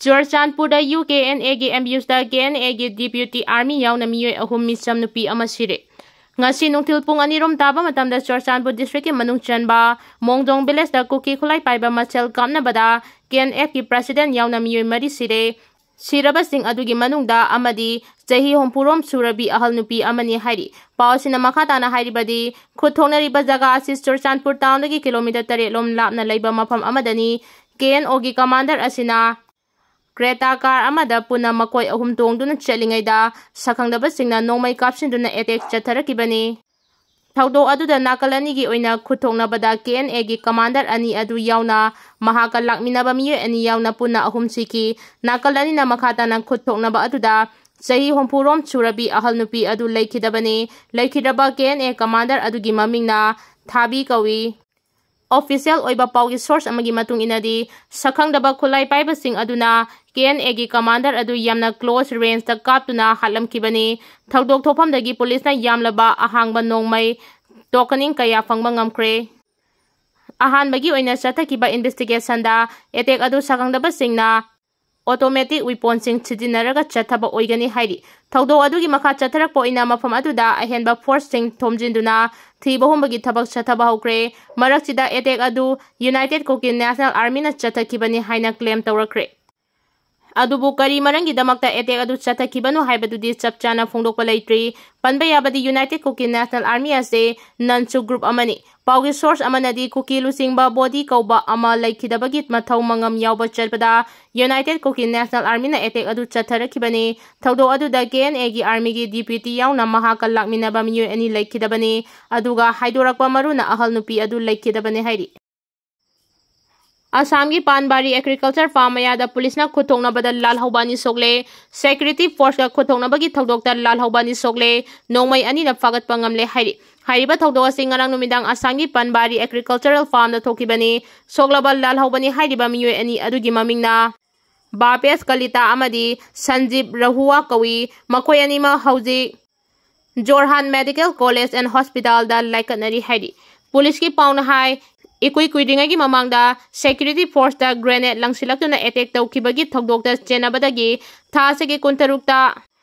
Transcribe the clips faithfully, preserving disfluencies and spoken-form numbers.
ꯆꯨꯔꯆꯥꯟꯄꯨꯔꯗ U K and ꯑꯦꯒꯤ ꯑꯦꯝꯕ꯭ꯌꯨꯁꯇ ꯀꯦ and ꯑꯦꯒꯤ deputy army ꯌꯥꯎꯅ ꯃꯤꯑꯣꯏ ꯑꯍꯨꯝ, ꯃꯤꯆꯝ ꯅꯨꯄꯤ ꯑꯃ ꯁꯤꯔꯦ꯫ ꯉꯁꯤ ꯅꯨꯡꯊꯤꯜ ꯄꯨꯡ ꯑꯅꯤ ꯔꯣꯝ ꯇꯥꯕ ꯃꯇꯝꯗ ꯆꯨꯔꯆꯥꯟꯄꯨꯔ ꯗꯤꯁꯇ꯭ꯔꯤꯛꯀꯤ ꯃꯅꯨꯡ ꯆꯟꯕ ꯃꯣꯡꯗꯣꯡ ꯚꯤꯂꯦꯖꯇ ꯀꯨꯀꯤ ꯈꯨꯠꯂꯥꯏ ꯄꯥꯏꯕ ꯃꯁꯦꯜ ꯀꯥꯞꯅꯕꯗ ꯀꯦ ꯑꯦꯟ ꯑꯦꯐꯀꯤ ꯄ꯭ꯔꯁꯤꯗꯦꯟ ꯌꯥꯎꯅ ꯃꯤꯑꯣꯏ ꯃꯔꯤ ꯁꯤꯔꯦ꯫ ꯁꯤꯔꯕꯁꯤꯡ ꯑꯗꯨꯒꯤ ꯃꯅꯨꯡꯗ ꯑꯃꯗꯤ ꯆꯍꯤ ꯍꯨꯝꯐꯨ ꯔꯣꯝ ꯁꯨꯔꯕꯤ ꯑꯍꯜ ꯅꯨꯄꯤ ꯑꯃꯅꯤ ꯍꯥꯏꯔꯤ꯫ ꯄꯥꯎ ꯑꯁꯤꯅ ꯃꯈꯥ ꯇꯥꯅ ꯍꯥꯏꯔꯤꯕꯗꯤ, ꯈꯨꯠ ꯊꯣꯛꯅꯔꯤꯕ ꯖꯒꯥ ꯑꯁꯤ ꯆꯨꯔꯆꯥꯟꯄꯨꯔ ꯇꯥꯎꯟꯗꯒꯤ ꯀꯤꯂꯣꯃꯤꯇꯔ ꯇꯔꯦꯠ ꯂꯣꯝ ꯂꯥꯞꯅ ꯂꯩꯕ ꯃꯐꯝ ꯑꯃꯗꯅꯤ꯫ ꯀꯦ ꯑꯦꯟ ꯑꯣꯒꯤ ꯀꯃꯥꯟꯗꯔ ꯑꯁꯤꯅ ꯀ꯭ꯔꯦꯇꯥ ꯀꯥꯔ ꯑꯃꯗ ꯄꯨꯟꯅ ꯃꯈꯣꯏ ꯑꯍꯨꯝ ꯇꯣꯡꯗꯨꯅ ꯆꯠꯂꯤꯉꯩꯗ ꯁꯛꯈꯪꯗꯕꯁꯤꯡꯅ ꯅꯣꯡꯃꯩ ꯀꯥꯞꯁꯤꯟꯗꯨꯅ ꯑꯦꯇꯦꯛ ꯆꯠꯊꯔꯛꯈꯤꯕꯅꯤ꯫ ꯊꯧꯗꯣꯛ ꯑꯗꯨꯗ ꯅꯥꯀꯜ ꯑꯅꯤꯒꯤ ꯑꯣꯏꯅ ꯈꯨꯠ ꯊꯣꯛꯅꯕꯗ ꯀꯦ ꯑꯦꯟ ꯑꯦꯒꯤ ꯀꯃꯥꯟꯗꯔ ꯑꯅꯤ ꯑꯗꯨ ꯌꯥꯎꯅ ꯃꯍꯥꯛꯀ ꯂꯥꯛꯃꯤꯟꯅꯕ ꯃꯤꯑꯣꯏ ꯑꯅꯤ ꯌꯥꯎꯅ ꯄꯨꯟꯅ ꯑꯍꯨꯝ ꯁꯤꯈꯤ꯫ ꯅꯥꯀꯜ ꯑꯅꯤꯅ ꯃꯈꯥ ꯇꯥꯅ ꯈꯨꯠ ꯊꯣꯛꯅꯕ ꯑꯗꯨꯗ ꯆꯍꯤ ꯍꯨꯝꯐꯨ ꯔꯣꯝ ꯁꯨꯔꯕꯤ ꯑꯍꯜ ꯅꯨꯄꯤ ꯑꯗꯨ ꯂꯩꯈꯤꯗꯕꯅꯤ꯫ ꯂꯩꯈꯤꯗ꯭ꯔꯕ ꯀꯦ ꯑꯦꯟ ꯑꯦ ꯀꯃꯥꯟꯗꯔ ꯑꯗꯨꯒꯤ ꯃꯃꯤꯡꯅ ꯊꯥꯕꯤ ꯀꯧꯏ꯫ ꯑꯣꯐꯤꯁꯤꯌꯦꯜ ꯑꯣꯏꯕ ꯄꯥꯎꯒꯤ ꯁꯣꯔꯁ ꯑꯃꯒꯤ ꯃꯇꯨꯡ ꯏꯟꯅꯗꯤ, ꯁꯛꯈꯪꯗꯕ ꯈꯨꯠꯂꯥꯏ ꯄꯥꯏꯕꯁꯤꯡ ꯑꯗꯨꯅ ꯀꯦ ꯑꯦꯟ ꯑꯦꯒꯤ ꯀꯃꯥꯟꯗꯔ ꯑꯗꯨ ꯌꯥꯝꯅ ꯀ꯭ꯂꯣꯖ ꯔꯦꯟꯖꯇ ꯀꯥꯞꯇꯨꯅ ꯍꯥꯠꯂꯝꯈꯤꯕꯅꯤ꯫ ꯊꯧꯗꯣꯛ ꯊꯣꯛꯐꯝꯗꯒꯤ ꯄꯨꯂꯤꯁꯅ ꯌꯥꯝꯂꯕ ꯑꯍꯥꯡꯕ ꯅꯣꯡꯃꯩ ꯇꯣꯀꯅꯤꯡ ꯀꯌꯥ ꯐꯪꯕ ꯉꯝꯈ꯭ꯔꯦ꯫ ꯑꯍꯥꯟꯕꯒꯤ ꯑꯣꯏꯅ ꯆꯠꯊꯈꯤꯕ ꯏꯟꯚꯦꯁꯇꯤꯒꯦꯁꯟꯗ ꯑꯦꯇꯦꯛ ꯑꯗꯨ ꯁꯛꯈꯪꯗꯕꯁꯤꯡꯅ ꯑꯣꯇꯣꯃꯦꯇꯤꯛ ꯋꯤꯄꯣꯟꯁꯤꯡ ꯁꯤꯖꯤꯟꯅꯔꯒ ꯆꯠꯊꯕ ꯑꯣꯏꯒꯅꯤ ꯍꯥꯏꯔꯤ꯫ ꯊꯧꯗꯣꯛ ꯑꯗꯨꯒꯤ ꯃꯈꯥ ꯆꯠꯊꯔꯛꯄ ꯑꯣꯏꯅ ꯃꯐꯝ ꯑꯗꯨꯗ ꯑꯍꯦꯟꯕ ꯐꯣꯔꯁꯁꯤꯡ ꯊꯣꯝꯖꯤꯟꯗꯨꯅ ꯊꯤꯕ ꯍꯨꯝꯕꯒꯤ ꯊꯕꯛ ꯆꯠꯊꯕ ꯍꯧꯈ꯭ꯔꯦ꯫ ꯃꯔꯛꯁꯤꯗ ꯑꯦꯇꯦꯛ ꯑꯗꯨ ꯌꯨꯅꯥꯏꯇꯦꯠ ꯀꯨꯀꯤ ꯅꯦꯁꯅꯦꯜ ꯑꯥꯔꯃꯤꯅ ꯆꯠꯊꯈꯤꯕꯅꯤ ꯍꯥꯏꯅ ꯀ꯭ꯂꯦꯝ ꯇꯧꯔꯛꯈ꯭ꯔꯦ꯫ ꯑꯗꯨꯕꯨ ꯀꯔꯤ ꯃꯔꯝꯒꯤꯗꯃꯛꯇ ꯑꯦꯇꯦꯛ ꯑꯗꯨ ꯆꯠꯊꯈꯤꯕꯅꯣ ꯍꯥꯏꯕꯗꯨꯗꯤ ꯆꯞ ꯆꯥꯅ ꯐꯣꯡꯗꯣꯛꯄ ꯂꯩꯇ꯭ꯔꯤ꯫ ꯄꯟꯕ ꯌꯥꯕꯗꯤ ꯌꯨꯅꯥꯏꯇꯦꯠ ꯀꯨꯀꯤ ꯅꯦꯁꯅꯦꯜ ꯑꯥꯔꯃꯤ ꯑꯁꯤ ꯅꯟꯁꯨ ꯒ꯭ꯔꯨꯞ ꯑꯃꯅꯤ꯫ ꯄꯥꯎꯒꯤ ꯁꯣꯔꯁ ꯑꯃꯅꯗꯤ ꯀꯨꯀꯤ ꯂꯨꯆꯤꯡꯕ ꯕꯣꯗꯤ ꯀꯧꯕ ꯑꯃ ꯂꯩꯈꯤꯗꯕꯒꯤ ꯃꯊꯧ ꯃꯉꯝ ꯌꯥꯎꯕ ꯆꯠꯄꯗ ꯌꯨꯅꯥꯏꯇꯦꯠ ꯀꯨꯀꯤ ꯅꯦꯁꯅꯦꯜ ꯑꯥꯔꯃꯤꯅ ꯑꯦꯇꯦꯛ ꯑꯗꯨ ꯆꯠꯊꯔꯛꯈꯤꯕꯅꯤ꯫ ꯊꯧꯗꯣꯛ ꯑꯗꯨꯗ ꯀꯦ ꯑꯦꯟ ꯑꯦꯒꯤ ꯑꯥꯔꯃꯤꯒꯤ ꯗꯤꯄ꯭ꯌꯨꯇꯤ ꯌꯥꯎꯅ ꯃꯍꯥꯛꯀ ꯂꯥꯛꯃꯤꯟꯅꯕ ꯃꯤꯑꯣꯏ ꯑꯅꯤ ꯂꯩꯈꯤꯗꯕꯅꯤ꯫ ꯑꯗꯨꯒ ꯍꯥꯏꯗꯣꯔꯛꯄ ꯃꯔꯨꯅ ꯑꯍꯜ ꯅꯨꯄꯤ ꯑꯗꯨ ꯂꯩꯈꯤꯗꯕꯅꯤ ꯍꯥꯏꯔꯤ꯫ ꯑꯁꯥꯝꯒꯤ ꯄꯥꯟꯕꯥꯔꯤ ꯑꯦꯒ꯭ꯔꯤꯀꯜꯆꯔ ꯐꯥꯔꯝ ꯃꯌꯥꯗ ꯄꯨꯂꯤꯁꯅ ꯈꯨꯠꯊꯣꯛꯅꯕꯗ ꯂꯥꯜꯍꯧꯕ ꯑꯅꯤ ꯁꯣꯛꯂꯦ꯫ ꯁꯦꯀ꯭ꯌꯨꯔꯤꯇꯤ ꯐꯣꯔꯁꯀ ꯈꯨꯠꯊꯣꯛꯅꯕꯒꯤ ꯊꯧꯗꯣꯛꯇ ꯂꯥꯜꯍꯧꯕ ꯑꯅꯤ ꯁꯣꯛꯂꯦ꯫ ꯅꯣꯡꯃꯩ ꯑꯅꯤꯅ ꯐꯥꯒꯠꯄ ꯉꯝꯂꯦ ꯍꯥꯏꯔꯤ꯫ ꯍꯥꯏꯔꯤꯕ ꯊꯧꯗꯣꯛ ꯑꯁꯤ ꯉꯔꯥꯡ ꯅꯨꯃꯤꯗꯥꯡ ꯑꯁꯥꯝꯒꯤ ꯄꯥꯟꯕꯥꯔꯤ ꯑꯦꯒ꯭ꯔꯤꯀꯜꯆꯔꯦꯜ ꯐꯥꯔꯝꯗ ꯊꯣꯛꯈꯤꯕꯅꯤ꯫ ꯁꯣꯛꯂꯕ ꯂꯥꯜꯍꯧꯕꯅꯤ ꯍꯥꯏꯔꯤꯕ ꯃꯤꯑꯣꯏ ꯑꯅꯤ ꯑꯗꯨꯒꯤ ꯃꯃꯤꯡꯅ ꯕꯥꯄꯦꯁ ꯀꯂꯤꯇꯥ ꯑꯃꯗꯤ ꯁꯟꯖꯤꯞ ꯔꯍꯨꯋꯥ ꯀꯧꯏ꯫ ꯃꯈꯣꯏ ꯑꯅꯤꯃꯛ ꯍꯧꯖꯤꯛ ꯖꯣꯔꯍꯥꯠ ꯃꯦꯗꯤꯀꯦꯜ ꯀꯣꯂꯦꯖ ꯑꯦꯟ ꯍꯣꯁꯄꯤꯇꯥꯜꯗ ꯂꯥꯏꯀꯠꯅꯔꯤ ꯍꯥꯏꯔꯤ꯫ ꯄꯨꯂꯤꯁꯀꯤ ꯄꯥꯎꯅ ꯍꯥꯏ, ꯏꯀꯨꯏ ꯀꯨꯏꯗ꯭ꯔꯤꯉꯩꯒꯤ ꯃꯃꯥꯡꯗ security forceꯇ grenade ꯂꯪꯁꯤꯜꯂꯛꯇꯨꯅ attack ꯇꯧꯈꯤꯕꯒꯤ ꯊꯧꯗꯣꯛꯇ ꯆꯦꯟꯅꯕꯗꯒꯤ ꯊꯥ ꯑꯁꯤꯒꯤ ꯀꯨꯟꯇꯔꯨꯛꯇ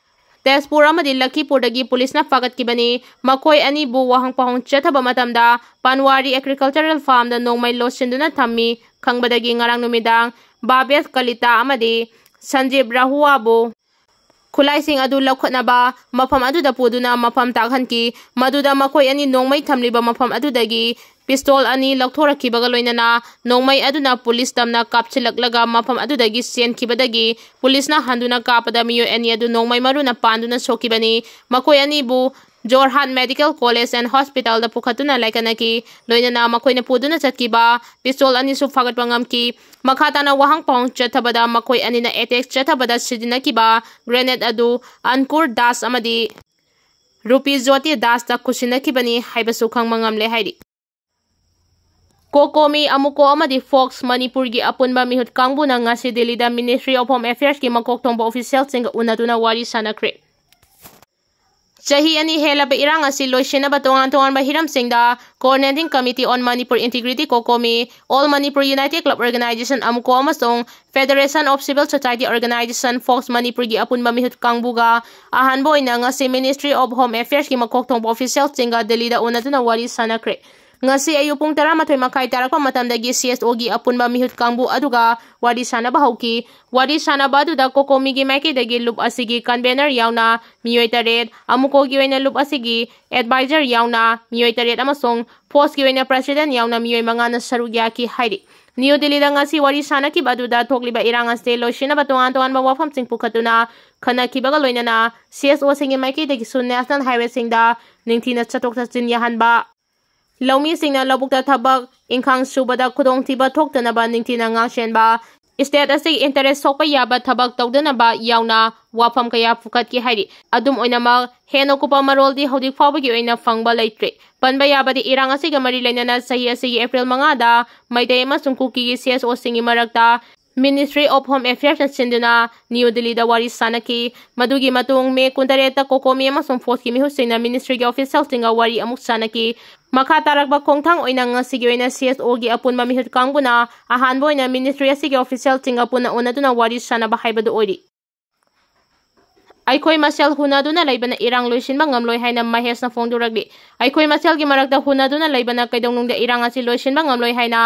ꯇꯦꯖꯄꯨꯔ ꯑꯃꯗꯤ ꯂꯈꯤꯄꯨꯔꯗꯒꯤ ꯄꯨꯂꯤꯁꯅ ꯐꯥꯒꯠꯈꯤꯕꯅꯤ꯫ ꯃꯈꯣꯏ ꯑꯅꯤꯕꯨ ꯋꯥꯍꯪ ꯄꯥꯎꯍꯪ ꯆꯠꯊꯕ ꯃꯇꯝꯗ ꯄꯥꯟꯋꯥꯔꯤ agricultural farmꯗ ꯅꯣꯡꯃꯩ ꯂꯣꯠꯁꯤꯟꯗꯨꯅ ꯊꯝꯃꯤ ꯈꯪꯕꯗꯒꯤ ꯉꯔꯥꯡ ꯅꯨꯃꯤꯗꯥꯡ ꯚꯥꯕꯦꯁ ꯀꯂꯤꯇꯥ ꯑꯃꯗꯤ ꯁꯟꯖꯤꯕ ꯔꯥꯍꯨꯋꯥꯕꯨ ꯈꯨꯠꯂꯥꯏꯁꯤꯡ ꯑꯗꯨ ꯂꯧꯈꯠꯅꯕ ꯃꯐꯝ ꯑꯗꯨꯗ ꯄꯨꯗꯨꯅ ꯃꯐꯝ ꯇꯥꯛꯍꯟꯈꯤ꯫ ꯃꯗꯨꯗ ꯃꯈꯣꯏ ꯑꯅꯤ ꯅꯣꯡꯃꯩ ꯊꯝꯂꯤꯕ ꯃꯐꯝ ꯑꯗꯨꯗꯒꯤ pistol ꯑꯅꯤ ꯂꯧꯊꯣꯔꯛꯈꯤꯕꯒ ꯂꯣꯏꯅꯅ ꯅꯣꯡꯃꯩ ꯑꯗꯨꯅ ꯄꯨꯂꯤꯁ ꯇꯝꯅ ꯀꯥꯞꯁꯤꯜꯂꯛꯂꯒ ꯃꯐꯝ ꯑꯗꯨꯗꯒꯤ ꯆꯦꯟꯈꯤꯕꯗꯒꯤ ꯄꯨꯂꯤꯁꯅ ꯍꯟꯗꯨꯅ ꯀꯥꯞꯄꯗ ꯃꯤꯑꯣꯏ ꯑꯅꯤ ꯑꯗꯨ ꯅꯣꯡꯃꯩ ꯃꯔꯨꯅ ꯄꯥꯟꯗꯨꯅ ꯁꯣꯛꯈꯤꯕꯅꯤ꯫ ꯃꯈꯣꯏ ꯑꯅꯤꯕꯨ ꯖꯣꯔꯍꯥꯠ Medical College and Hospitalꯗ ꯄꯨꯈꯠꯇꯨꯅ ꯂꯥꯏꯀꯠꯅꯈꯤ꯫ ꯂꯣꯏꯅꯅ ꯃꯈꯣꯏꯅ ꯄꯨꯗꯨꯅ ꯆꯠꯈꯤꯕ pistol ꯑꯅꯤꯁꯨ ꯐꯥꯒꯠꯄ ꯉꯝꯈꯤ꯫ ꯃꯈꯥ ꯇꯥꯅ ꯋꯥꯍꯪ ꯄꯥꯎꯍꯪ ꯆꯠꯊꯕꯗ ꯃꯈꯣꯏ ꯑꯅꯤꯅ attack ꯆꯠꯊꯕꯗ ꯁꯤꯖꯤꯟꯅꯈꯤꯕ grenade ꯑꯗꯨ ꯑꯟꯀꯨꯔ ꯗꯥꯁ ꯑꯃꯗꯤ ꯔꯨꯄꯤ ꯖꯣꯇꯤ ꯗꯥꯁꯇ ꯈꯨꯠꯁꯤꯟꯅꯈꯤꯕꯅꯤ ꯍꯥꯏꯕꯁꯨ ꯈꯪꯕ ꯉꯝꯂꯦ ꯍꯥꯏꯔꯤ꯫ ꯀꯣꯀꯣꯃꯤ, ꯑꯃꯨꯀꯣ ꯑꯃꯗꯤ ꯐꯣꯛꯁ ꯃꯅꯤꯄꯨꯔꯒꯤ ꯑꯄꯨꯟꯕ ꯃꯤꯍꯨꯠ ꯀꯥꯡꯕꯨꯅ ꯉꯁꯤ ꯗꯤꯜꯂꯤꯗ Ministry of Home Affairsꯀꯤ ꯃꯀꯣꯛ ꯊꯣꯡꯕ officialꯁꯤꯡꯒ ꯎꯅꯗꯨꯅ ꯋꯥꯔꯤ ꯁꯥꯟꯅꯈ꯭ꯔꯦ꯫ ꯆꯍꯤ ꯑꯅꯤ ꯍꯦꯜꯂꯕ ꯏꯔꯥꯡ ꯑꯁꯤ ꯂꯣꯏꯁꯤꯟꯅꯕ ꯇꯣꯉꯥꯟ ꯇꯣꯉꯥꯟꯕ ꯍꯤꯔꯝꯁꯤꯡꯗ Coordinating Committee on Manipur Integrity, ꯀꯣꯀꯣꯃꯤ, All Manipur United Club Organization, ꯑꯃꯨꯀꯣ, ꯑꯃꯁꯨꯡ Federation of Civil Society Organization, fox ꯃꯅꯤꯄꯨꯔꯒꯤ ꯑꯄꯨꯟꯕ ꯃꯤꯍꯨꯠ ꯀꯥꯡꯕꯨꯒ ꯑꯍꯥꯟꯕ ꯑꯣꯏꯅ ꯉꯁꯤ Ministry of Home Affairsꯀꯤ ꯃꯀꯣꯛ ꯊꯣꯡꯕ officialꯁꯤꯡꯒ ꯗꯤꯜꯂꯤꯗ ꯎꯅꯗꯨꯅ ꯋꯥꯔꯤ ꯁꯥꯟꯅꯈ꯭ꯔꯦ꯫ ꯉꯁꯤ ꯑꯌꯨꯛ ꯄꯨꯡ ꯇꯔꯥꯃꯥꯊꯣꯏ ꯃꯈꯥꯏ ꯇꯥꯔꯛꯄ ꯃꯇꯝꯗꯒꯤ CSOꯒꯤ ꯑꯄꯨꯟꯕ ꯃꯤꯍꯨꯠ ꯀꯥꯡꯕꯨ ꯑꯗꯨꯒ ꯋꯥꯔꯤ ꯁꯥꯟꯅꯕ ꯍꯧꯈꯤ꯫ ꯋꯥꯔꯤ ꯁꯥꯟꯅꯕ ꯑꯗꯨꯗ ꯀꯣꯀꯣꯃꯤꯒꯤ ꯃꯥꯏꯀꯩꯗꯒꯤ ꯂꯨꯞ ꯑꯁꯤꯒꯤ convener ꯌꯥꯎꯅ ꯃꯤꯑꯣꯏ ꯇꯔꯦꯠ, ꯑꯃꯨꯀꯣꯒꯤ ꯑꯣꯏꯅ ꯂꯨꯞ ꯑꯁꯤꯒꯤ advisor ꯌꯥꯎꯅ ꯃꯤꯑꯣꯏ ꯇꯔꯦꯠ ꯑꯃꯁꯨꯡ ꯐꯣꯛꯁꯀꯤ ꯑꯣꯏꯅ president ꯌꯥꯎꯅ ꯃꯤꯑꯣꯏ ꯃꯉꯥꯅ ꯁꯔꯨꯛ ꯌꯥꯈꯤ ꯍꯥꯏꯔꯤ꯫ ꯅ꯭ꯌꯨ ꯗꯤꯜꯂꯤꯗ ꯉꯁꯤ ꯋꯥꯔꯤ ꯁꯥꯟꯅꯈꯤꯕ ꯑꯗꯨꯗ ꯊꯣꯛꯂꯤꯕ ꯏꯔꯥꯡ ꯑꯁꯤ ꯂꯣꯏꯁꯤꯟꯅꯕ ꯇꯣꯉꯥꯟ ꯇꯣꯉꯥꯟꯕ ꯋꯥꯐꯝꯁꯤꯡ ꯄꯨꯈꯠꯇꯨꯅ ꯈꯟꯅꯈꯤꯕꯒ ꯂꯣꯏꯅꯅ CSOꯁꯤꯡꯒꯤ ꯃꯥꯏꯀꯩꯗꯒꯤꯁꯨ national highwayꯁꯤꯡꯗ ꯅꯤꯡꯊꯤꯅ ꯆꯠꯊꯣꯛ ꯆꯠꯁꯤꯟ ꯌꯥꯍꯟꯕ, ꯂꯧꯃꯤꯁꯤꯡꯅ ꯂꯧꯕꯨꯛꯇ ꯊꯕꯛ ꯏꯪꯈꯥꯡ ꯁꯨꯕꯗ ꯈꯨꯗꯣꯡꯊꯤꯕ ꯊꯣꯛꯇꯅꯕ ꯅꯤꯡꯊꯤꯅ ꯉꯥꯛꯁꯦꯟꯕ, state ꯑꯁꯤꯒꯤ interest ꯁꯣꯛꯄ ꯌꯥꯕ ꯊꯕꯛ ꯇꯧꯗꯅꯕ ꯌꯥꯎꯅ ꯋꯥꯐꯝ ꯀꯌꯥ ꯄꯨꯈꯠꯈꯤ ꯍꯥꯏꯔꯤ꯫ ꯑꯗꯨꯝ ꯑꯣꯏꯅꯃꯛ, ꯍꯦꯟꯅ ꯀꯨꯞꯄ ꯃꯔꯣꯜꯗꯤ ꯍꯧꯖꯤꯛ ꯐꯥꯎꯕꯒꯤ ꯑꯣꯏꯅ ꯐꯪꯕ ꯂꯩꯇ꯭ꯔꯤ꯫ ꯄꯟꯕ ꯌꯥꯕꯗꯤ, ꯏꯔꯥꯡ ꯑꯁꯤꯒ ꯃꯔꯤ ꯂꯩꯅꯅ ꯆꯍꯤ ꯑꯁꯤꯒꯤ April ꯃꯉꯥꯗ ꯃꯩꯇꯩ ꯑꯃꯁꯨꯡ ꯀꯨꯀꯤꯒꯤ CSOꯁꯤꯡꯒꯤ ꯃꯔꯛꯇ Ministry of Home Affairsꯅ ꯁꯤꯟꯗꯨꯅ ꯅ꯭ꯌꯨ ꯗꯤꯜꯂꯤꯗ ꯋꯥꯔꯤ ꯁꯥꯟꯅꯈꯤ꯫ ꯃꯗꯨꯒꯤ ꯃꯇꯨꯡ ꯃꯦ ꯀꯨꯟꯇꯔꯦꯠꯇ COCOMI ꯑꯃꯁꯨꯡ ꯐꯣꯔꯁꯀꯤ ꯃꯤꯍꯨꯠꯁꯤꯡꯅ ꯃꯤꯅꯤꯁꯇ꯭ꯔꯤꯒꯤ ꯑꯣꯐꯤꯁꯤꯌꯦꯜꯁꯤꯡꯒ ꯋꯥꯔꯤ ꯑꯃꯨꯛ ꯁꯥꯟꯅꯈꯤ꯫ ꯃꯈꯥ ꯇꯥꯔꯛꯄ ꯈꯣꯡꯊꯥꯡ ꯑꯣꯏꯅ ꯉꯁꯤꯒꯤ ꯑꯣꯏꯅ CSOꯒꯤ ꯑꯄꯨꯟꯕ ꯃꯤꯍꯨꯠ ꯀꯥꯡꯕꯨꯅ ꯑꯍꯥꯟꯕ ꯑꯣꯏꯅ ꯃꯤꯅꯤꯁꯇ꯭ꯔꯤ ꯑꯁꯤꯒꯤ ꯑꯣꯐꯤꯁꯤꯌꯦꯜꯁꯤꯡꯒ ꯄꯨꯟꯅ ꯎꯅꯗꯨꯅ ꯋꯥꯔꯤ ꯁꯥꯟꯅꯕ ꯍꯥꯏꯕꯗꯨ ꯑꯣꯏꯔꯤ꯫ ꯑꯩꯈꯣꯏ ꯃꯁꯦꯜ ꯍꯨꯟꯅꯗꯨꯅ ꯂꯩꯕꯅ ꯏꯔꯥꯡ ꯂꯣꯏꯁꯤꯟꯕ ꯉꯝꯂꯣꯏ ꯍꯥꯏꯅ ꯃꯍꯦꯁꯅ ꯐꯣꯡꯗꯣꯔꯛꯂꯤ꯫ ꯑꯩꯈꯣꯏ ꯃꯁꯦꯜꯒꯤ ꯃꯔꯛꯇ ꯍꯨꯟꯅꯗꯨꯅ ꯂꯩꯕꯅ ꯀꯩꯗꯧꯅꯨꯡꯗ ꯏꯔꯥꯡ ꯑꯁꯤ ꯂꯣꯏꯁꯤꯟꯕ ꯉꯝꯂꯣꯏ ꯍꯥꯏꯅ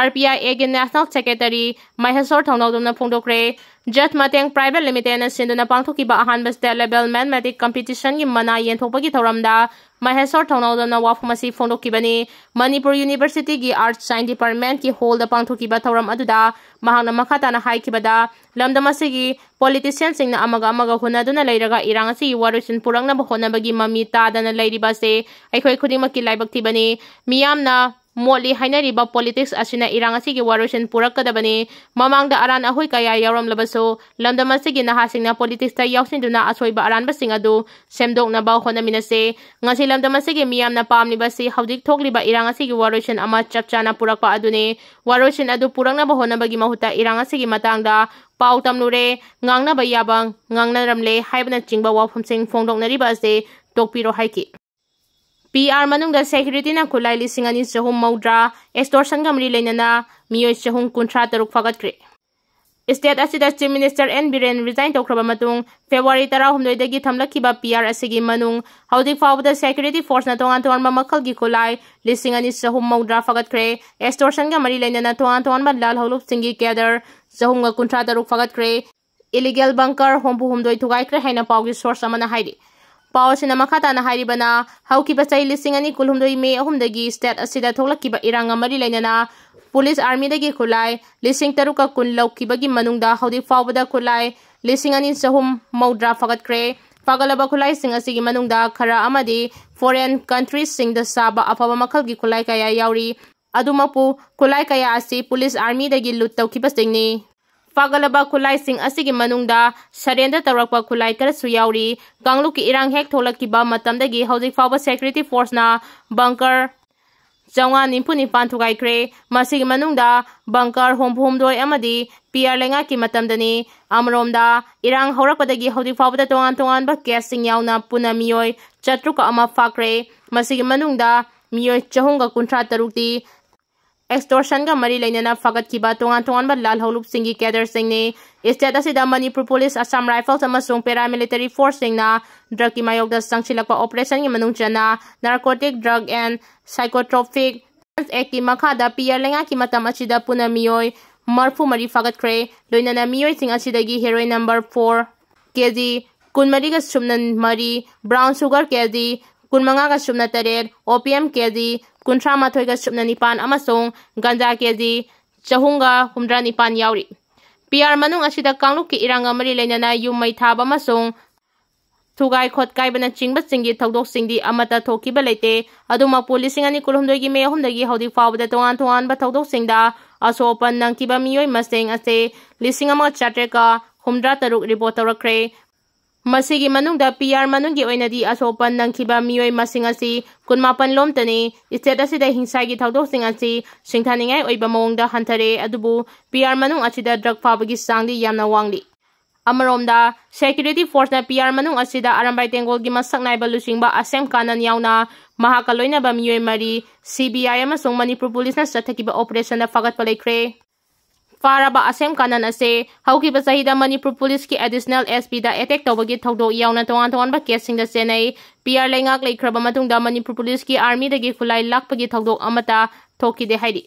RPIAꯒꯤ National Secretary ꯃꯍꯦꯁꯣꯔ ꯊꯧꯅꯥꯎꯖꯝꯅ ꯐꯣꯡꯗꯣꯛꯈ꯭ꯔꯦ꯫ ꯖꯠ ꯃꯇꯦꯡ Private Limitedꯅ ꯁꯤꯟꯗꯨꯅ ꯄꯥꯡꯊꯣꯛꯈꯤꯕ ꯑꯍꯥꯟꯕ state level mathematic competitionꯒꯤ ꯃꯅꯥ ꯌꯦꯟꯊꯣꯛꯄꯒꯤ ꯊꯧꯔꯝꯗ ꯃꯍꯦꯁꯣꯔ ꯊꯧꯅꯥꯎꯖꯝꯅ ꯋꯥꯐꯝ ꯑꯁꯤ ꯐꯣꯡꯗꯣꯛꯈꯤꯕꯅꯤ꯫ ꯃꯅꯤꯄꯨꯔ Universityꯒꯤ Arts Science Departmentꯀꯤ hallꯗ ꯄꯥꯡꯊꯣꯛꯈꯤꯕ ꯊꯧꯔꯝ ꯑꯗꯨꯗ ꯃꯍꯥꯛꯅ ꯃꯈꯥ ꯇꯥꯅ ꯍꯥꯏꯈꯤꯕꯗ, ꯂꯝꯗꯝ ꯑꯁꯤꯒꯤ politicianꯁꯤꯡꯅ ꯑꯃꯒ ꯑꯃꯒ ꯍꯨꯟꯅꯗꯨꯅ ꯂꯩꯔꯒ ꯏꯔꯥꯡ ꯑꯁꯤꯒꯤ ꯋꯥꯔꯣꯏꯁꯤꯟ ꯄꯨꯔꯛꯅꯕ ꯍꯣꯠꯅꯕꯒꯤ ꯃꯃꯤ ꯇꯥꯗꯅ ꯂꯩꯔꯤꯕ ꯑꯁꯤ ꯑꯩꯈꯣꯏ ꯈꯨꯗꯤꯡꯃꯛꯀꯤ ꯂꯥꯏꯕꯛ ꯊꯤꯕꯅꯤ꯫ ꯃꯤꯌꯥꯝꯅ ꯃꯣꯠꯂꯤ ꯍꯥꯏꯅꯔꯤꯕ politics ꯑꯁꯤꯅ ꯏꯔꯥꯡ ꯑꯁꯤꯒꯤ ꯋꯥꯔꯣꯏꯁꯤꯟ ꯄꯨꯔꯛꯀꯗꯕꯅꯤ꯫ ꯃꯃꯥꯡꯗ ꯑꯔꯥꯟ ꯑꯍꯣꯏ ꯀꯌꯥ ꯌꯥꯎꯔꯝꯂꯕꯁꯨ, ꯂꯝꯗꯝ ꯑꯁꯤꯒꯤ ꯅꯍꯥꯁꯤꯡꯅ politicsꯇ ꯌꯥꯎꯁꯤꯟꯗꯨꯅ ꯑꯁꯣꯏꯕ ꯑꯔꯥꯟꯕꯁꯤꯡ ꯑꯗꯨ ꯁꯦꯝꯗꯣꯛꯅꯕ ꯍꯣꯠꯅꯃꯤꯟꯅꯁꯤ꯫ ꯉꯁꯤ ꯂꯝꯗꯝ ꯑꯁꯤꯒꯤ ꯃꯤꯌꯥꯝꯅ ꯄꯥꯝꯂꯤꯕꯁꯤ ꯍꯧꯖꯤꯛ ꯊꯣꯛꯂꯤꯕ ꯏꯔꯥꯡ ꯑꯁꯤꯒꯤ ꯋꯥꯔꯣꯏꯁꯤꯟ ꯑꯃ ꯆꯞ ꯆꯥꯅ ꯄꯨꯔꯛꯄ ꯑꯗꯨꯅꯤ꯫ ꯋꯥꯔꯣꯏꯁꯤꯟ ꯑꯗꯨ ꯄꯨꯔꯛꯅꯕ ꯍꯣꯠꯅꯕꯒꯤ ꯃꯍꯨꯠꯇ ꯏꯔꯥꯡ ꯑꯁꯤꯒꯤ ꯃꯇꯥꯡꯗ ꯄꯥꯎ ꯇꯝꯂꯨꯔꯦ, ꯉꯥꯡꯅꯕ ꯌꯥꯕ ꯉꯥꯡꯅꯔꯝꯂꯦ ꯍꯥꯏꯕꯅꯆꯤꯡꯕ ꯋꯥꯐꯝꯁꯤꯡ ꯐꯣꯡꯗꯣꯛꯅꯔꯤꯕ ꯑꯁꯤ ꯇꯣꯛꯄꯤꯔꯣ ꯍꯥꯏꯈꯤ꯫ PR ꯃꯅꯨꯡꯗ securityꯅ ꯈꯨꯠꯂꯥꯏ ꯂꯤꯁꯤꯡ ꯑꯅꯤ ꯆꯍꯨꯝ ꯃꯧꯗ꯭ꯔꯥ, extortionꯒ ꯃꯔꯤ ꯂꯩꯅꯅ ꯃꯤꯑꯣꯏ ꯆꯍꯨꯝ ꯀꯨꯟꯊ꯭ꯔꯥ ꯇꯔꯨꯛ ꯐꯥꯒꯠꯈ꯭ꯔꯦ꯫ State ꯑꯁꯤꯗ Chief Minister N Biren resign ꯇꯧꯈ꯭ꯔꯕ ꯃꯇꯨꯡ February ꯇꯔꯥꯍꯨꯝꯗꯣꯏꯗꯒꯤ ꯊꯝꯂꯛꯈꯤꯕ PR ꯑꯁꯤꯒꯤ ꯃꯅꯨꯡ ꯍꯧꯖꯤꯛ ꯐꯥꯎꯕꯗ security forceꯅ ꯇꯣꯉꯥꯟ ꯇꯣꯉꯥꯟꯕ ꯃꯈꯜꯒꯤ ꯈꯨꯠꯂꯥꯏ ꯂꯤꯁꯤꯡ ꯑꯅꯤ ꯆꯍꯨꯝ ꯃꯧꯗ꯭ꯔꯥ ꯐꯥꯒꯠꯈ꯭ꯔꯦ꯫ Extortionꯒ ꯃꯔꯤ ꯂꯩꯅꯅ ꯇꯣꯉꯥꯟ ꯇꯣꯉꯥꯟꯕ ꯂꯥꯜꯍꯧꯂꯨꯞꯁꯤꯡꯒꯤ cadre ꯆꯍꯨꯝꯒ ꯀꯨꯟꯊ꯭ꯔꯥ ꯇꯔꯨꯛ ꯐꯥꯒꯠꯈ꯭ꯔꯦ꯫ Illegal bunker ꯍꯨꯝꯐꯨ ꯍꯨꯝꯗꯣꯏ ꯊꯨꯒꯥꯏꯈ꯭ꯔꯦ ꯍꯥꯏꯅ ꯄꯥꯎꯒꯤ source ꯑꯃꯅ ꯍꯥꯏꯔꯤ꯫ ꯄꯥꯎ ꯑꯁꯤꯅ ꯃꯈꯥ ꯇꯥꯅ ꯍꯥꯏꯔꯤꯕꯅ, ꯍꯧꯈꯤꯕ ꯆꯍꯤ ꯂꯤꯁꯤꯡ ꯑꯅꯤ ꯀꯨꯟꯍꯨꯝꯗꯣꯏ May ꯑꯍꯨꯝꯗꯒꯤ state ꯑꯁꯤꯗ ꯊꯣꯛꯂꯛꯈꯤꯕ ꯏꯔꯥꯡꯒ ꯃꯔꯤ ꯂꯩꯅꯅ police armyꯗꯒꯤ ꯈꯨꯠꯂꯥꯏ ꯂꯤꯁꯤꯡ ꯇꯔꯨꯛꯀ ꯀꯨꯟ ꯂꯧꯈꯤꯕꯒꯤ ꯃꯅꯨꯡꯗ ꯍꯧꯖꯤꯛ ꯐꯥꯎꯕꯗ ꯈꯨꯠꯂꯥꯏ ꯂꯤꯁꯤꯡ ꯑꯅꯤ ꯆꯍꯨꯝ ꯃꯧꯗ꯭ꯔꯥ ꯐꯥꯒꯠꯈ꯭ꯔꯦ꯫ ꯐꯥꯒꯠꯂꯕ ꯈꯨꯠꯂꯥꯏꯁꯤꯡ ꯑꯁꯤꯒꯤ ꯃꯅꯨꯡꯗ ꯈꯔ ꯑꯃꯗꯤ foreign countriesꯁꯤꯡꯗ ꯁꯥꯕ ꯑꯐꯕ ꯃꯈꯜꯒꯤ ꯈꯨꯠꯂꯥꯏ ꯀꯌꯥ ꯌꯥꯎꯔꯤ꯫ ꯑꯗꯨꯃꯛꯄꯨ, ꯈꯨꯠꯂꯥꯏ ꯀꯌꯥ ꯑꯁꯤ police armyꯗꯒꯤ loot ꯇꯧꯈꯤꯕꯁꯤꯡꯅꯤ꯫ ꯐꯥꯒꯠꯂꯕ ꯈꯨꯠꯂꯥꯏꯁꯤꯡ ꯑꯁꯤꯒꯤ ꯃꯅꯨꯡꯗ surrender ꯇꯧꯔꯛꯄ ꯈꯨꯠꯂꯥꯏ ꯈꯔꯁꯨ ꯌꯥꯎꯔꯤ꯫ ꯀꯥꯡꯂꯨꯞꯀꯤ ꯏꯔꯥꯡ ꯍꯦꯛ ꯊꯣꯛꯂꯛꯈꯤꯕ ꯃꯇꯝꯗꯒꯤ ꯍꯧꯖꯤꯛ ꯐꯥꯎꯕ security forceꯅ bunker ꯆꯥꯝꯃꯉꯥ ꯅꯤꯐꯨ ꯅꯤꯄꯥꯟ ꯊꯨꯒꯥꯏꯈ꯭ꯔꯦ꯫ ꯃꯁꯤꯒꯤ ꯃꯅꯨꯡꯗ ꯕꯪꯀꯔ ꯍꯨꯝꯐꯨ ꯍꯨꯝꯗꯣꯏ ꯑꯃꯗꯤ ꯄꯤ ꯑꯥꯔ ꯂꯩꯉꯥꯛꯀꯤ ꯃꯇꯝꯗꯅꯤ꯫ ꯑꯃꯔꯣꯝꯗ, ꯏꯔꯥꯡ ꯍꯧꯔꯛꯄꯗꯒꯤ ꯍꯧꯖꯤꯛ ꯐꯥꯎꯕꯗ ꯇꯣꯉꯥꯟ ꯇꯣꯉꯥꯟꯕ ꯀꯦꯁꯁꯤꯡ ꯌꯥꯎꯅ ꯄꯨꯟꯅ ꯃꯤꯑꯣꯏ ꯆꯥꯇ꯭ꯔꯨꯛꯀ ꯑꯃ ꯐꯥꯈ꯭ꯔꯦ꯫ ꯃꯁꯤꯒꯤ ꯃꯅꯨꯡꯗ ꯃꯤꯑꯣꯏ ꯆꯍꯨꯝꯒ ꯀꯨꯟꯊ꯭ꯔꯥ ꯇꯔꯨꯛꯇꯤ ꯑꯦꯛꯁꯇꯣꯔꯁꯟꯒ ꯃꯔꯤ ꯂꯩꯅꯅ ꯐꯥꯒꯠꯈꯤꯕ ꯇꯣꯉꯥꯟ ꯇꯣꯉꯥꯟꯕ ꯂꯥꯜꯍꯧꯂꯨꯞꯁꯤꯡꯒꯤ ꯀꯦꯗꯔꯁꯤꯡꯅꯤ꯫ ꯁ꯭ꯇꯦꯠ ꯑꯁꯤꯗ ꯃꯅꯤꯄꯨꯔ ꯄꯨꯂꯤꯁ, ꯑꯁꯥꯝ ꯔꯥꯏꯐꯜꯁ ꯑꯃꯁꯨꯡ ꯄꯦꯔꯥꯃꯤꯂꯤꯇꯔꯤ ꯐꯣꯔꯁꯁꯤꯡꯅ ꯗ꯭ꯔꯒꯀꯤ ꯃꯥꯌꯣꯛꯇ ꯆꯪꯁꯤꯜꯂꯛꯄ ꯑꯣꯄꯔꯦꯁꯟꯒꯤ ꯃꯅꯨꯡ ꯆꯟꯅ ꯅꯥꯔꯀꯣꯇꯤꯛ ꯗ꯭ꯔꯒ ꯑꯦꯟ ꯁꯥꯏꯀꯣꯇ꯭ꯔꯣꯐꯤꯛ ꯑꯦꯛꯀꯤ ꯃꯈꯥꯗ ꯄꯤ ꯑꯥꯔ ꯂꯩꯉꯥꯛꯀꯤ ꯃꯇꯝ ꯑꯁꯤꯗ ꯄꯨꯟꯅ ꯃꯤꯑꯣꯏ ꯃꯔꯤꯐꯨ ꯃꯔꯤ ꯐꯥꯒꯠꯈ꯭ꯔꯦ꯫ ꯂꯣꯏꯅꯅ ꯃꯤꯑꯣꯏꯁꯤꯡ ꯑꯁꯤꯗꯒꯤ heroin number four K G ꯀꯨꯟꯃꯔꯤꯒ ꯁꯨꯞꯅ ꯃꯔꯤ, ꯕ꯭ꯔꯥꯎꯟ ꯁꯨꯒꯔ ꯀꯦ ꯖꯤ ꯀꯨꯟꯃꯉꯥꯒ ꯁꯨꯞꯅ ꯇꯔꯦꯠ, ꯑꯣꯄꯤꯌꯝ ꯀꯦ ꯖꯤ ꯀꯨꯟꯊ꯭ꯔꯥ ꯃꯥꯊꯣꯏꯒ ꯁꯨꯞꯅ ꯅꯤꯄꯥꯟ ꯑꯃꯁꯨꯡ ꯒꯟꯖꯥ ꯀꯦ ꯖꯤ ꯆꯍꯨꯝꯒ ꯍꯨꯝꯗ꯭ꯔꯥ ꯅꯤꯄꯥꯟ ꯌꯥꯎꯔꯤ꯫ ꯄꯤ ꯑꯥꯔ ꯃꯅꯨꯡ ꯑꯁꯤꯗ ꯀꯥꯡꯂꯨꯞꯀꯤ ꯏꯔꯥꯡꯒ ꯃꯔꯤ ꯂꯩꯅꯅ ꯌꯨꯝ ꯃꯩ ꯊꯥꯕ ꯑꯃꯁꯨꯡ ꯊꯨꯒꯥꯏ ꯈꯣꯠꯀꯥꯏꯕꯅꯆꯤꯡꯕꯁꯤꯡꯒꯤ ꯊꯧꯗꯣꯛꯁꯤꯡꯗꯤ ꯑꯃꯠꯇ ꯊꯣꯛꯈꯤꯕ ꯂꯩꯇꯦ꯫ ꯑꯗꯨꯃꯛꯄꯨ, ꯂꯤꯁꯤꯡ ꯑꯅꯤ ꯀꯨꯟꯍꯨꯝꯗꯣꯏꯒꯤ ꯃꯦ ꯑꯍꯨꯝꯗꯒꯤ ꯍꯧꯖꯤꯛ ꯐꯥꯎꯕꯗ ꯇꯣꯉꯥꯟ ꯇꯣꯉꯥꯟꯕ ꯊꯧꯗꯣꯛꯁꯤꯡꯗ ꯑꯁꯣꯛ ꯑꯄꯟ ꯅꯪꯈꯤꯕ ꯃꯤꯑꯣꯏ ꯃꯁꯤꯡ ꯑꯁꯤ ꯂꯤꯁꯤꯡ ꯑꯃ ꯆꯥꯇ꯭ꯔꯦꯠꯀ ꯍꯨꯝꯗ꯭ꯔꯥ ꯇꯔꯨꯛ ꯔꯤꯄꯣꯔꯠ ꯇꯧꯔꯛꯈ꯭ꯔꯦ꯫ ꯃꯁꯤꯒꯤ ꯃꯅꯨꯡꯗ ꯄꯤ ꯑꯥꯔ ꯃꯅꯨꯡꯒꯤ ꯑꯣꯏꯅꯗꯤ ꯑꯁꯣꯛ ꯑꯄꯟ ꯅꯪꯈꯤꯕ ꯃꯤꯑꯣꯏ ꯃꯁꯤꯡ ꯑꯁꯤ ꯀꯨꯟꯃꯥꯄꯟ ꯂꯣꯝꯇꯅꯤ꯫ ꯁ꯭ꯇꯦꯠ ꯑꯁꯤꯗ ꯍꯤꯡꯁꯥꯒꯤ ꯊꯧꯗꯣꯛꯁꯤꯡ ꯑꯁꯤ ꯁꯤꯡꯊꯥꯅꯤꯡꯉꯥꯏ ꯑꯣꯏꯕ ꯃꯑꯣꯡꯗ ꯍꯟꯊꯔꯦ, ꯑꯗꯨꯕꯨ ꯄꯤ ꯑꯥꯔ ꯃꯅꯨꯡ ꯑꯁꯤꯗ ꯗ꯭ꯔꯒ ꯐꯥꯕꯒꯤ ꯆꯥꯡꯗꯤ ꯌꯥꯝꯅ ꯋꯥꯡꯂꯤ꯫ ꯑꯃꯔꯣꯝꯗ, ꯁꯦꯀ꯭ꯌꯨꯔꯤꯇꯤ ꯐꯣꯔꯁꯅ ꯄꯤ ꯑꯥꯔ ꯃꯅꯨꯡ ꯑꯁꯤꯗ ꯑꯔꯥꯝꯕꯥꯏ ꯇꯦꯡꯒꯣꯜꯒꯤ ꯃꯁꯛ ꯅꯥꯏꯕ ꯂꯨꯆꯤꯡꯕ ꯑꯁꯦꯝ ꯀꯥꯅꯟ ꯌꯥꯎꯅ ꯃꯍꯥꯛꯀ ꯂꯣꯏꯅꯕ ꯃꯤꯑꯣꯏ ꯃꯔꯤ, ꯁꯤ ꯕꯤ ꯑꯥꯏ ꯑꯃꯁꯨꯡ ꯃꯅꯤꯄꯨꯔ ꯄꯨꯂꯤꯁꯅ ꯆꯠꯊꯈꯤꯕ ꯑꯣꯄꯔꯦꯁꯟꯗ ꯐꯥꯒꯠꯄ ꯂꯩꯈ꯭ꯔꯦ꯫ ꯐꯥꯔꯕ ꯑꯁꯦꯝ ꯀꯥꯅꯟ ꯑꯁꯦ ꯍꯧꯈꯤꯕ ꯆꯍꯤꯗ ꯃꯅꯤꯄꯨꯔ ꯄꯨꯂꯤꯁꯀꯤ ꯑꯦꯗꯤꯁꯅꯦꯜ ꯑꯦꯁ ꯄꯤꯗ ꯑꯦꯇꯦꯛ ꯇꯧꯕꯒꯤ ꯊꯧꯗꯣꯛ ꯌꯥꯎꯅ ꯇꯣꯉꯥꯟ ꯇꯣꯉꯥꯟꯕ ꯀꯦꯁꯁꯤꯡꯗ ꯆꯦꯟꯅꯩ꯫ ꯄꯤ ꯑꯥꯔ ꯂꯩꯉꯥꯛ ꯂꯩꯈ꯭ꯔꯕ ꯃꯇꯨꯡꯗ ꯃꯅꯤꯄꯨꯔ ꯄꯨꯂꯤꯁꯀꯤ ꯑꯥꯔꯃꯤꯗꯒꯤ ꯈꯨꯠꯂꯥꯏ ꯂꯥꯛꯄꯒꯤ ꯊꯧꯗꯣꯛ ꯑꯃꯠꯇ ꯊꯣꯛꯈꯤꯗꯦ ꯍꯥꯏꯔꯤ꯫